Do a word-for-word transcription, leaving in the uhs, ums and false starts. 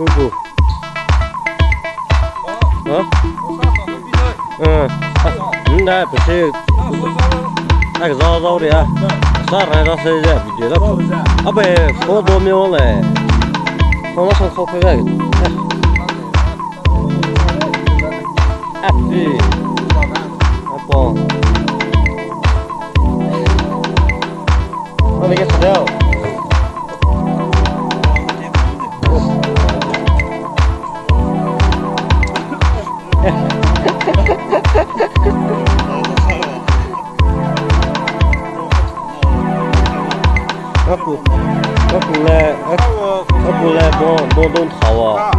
Pu. Ha? Eh. Nda pasi. Ai, zau zau dia. Sa rai da se ja video da. Abe photo mi ole. Photo so so ke. Api. Apo. Mami ke sadeo. Aku, aku le, aku le bo, bo don thawa.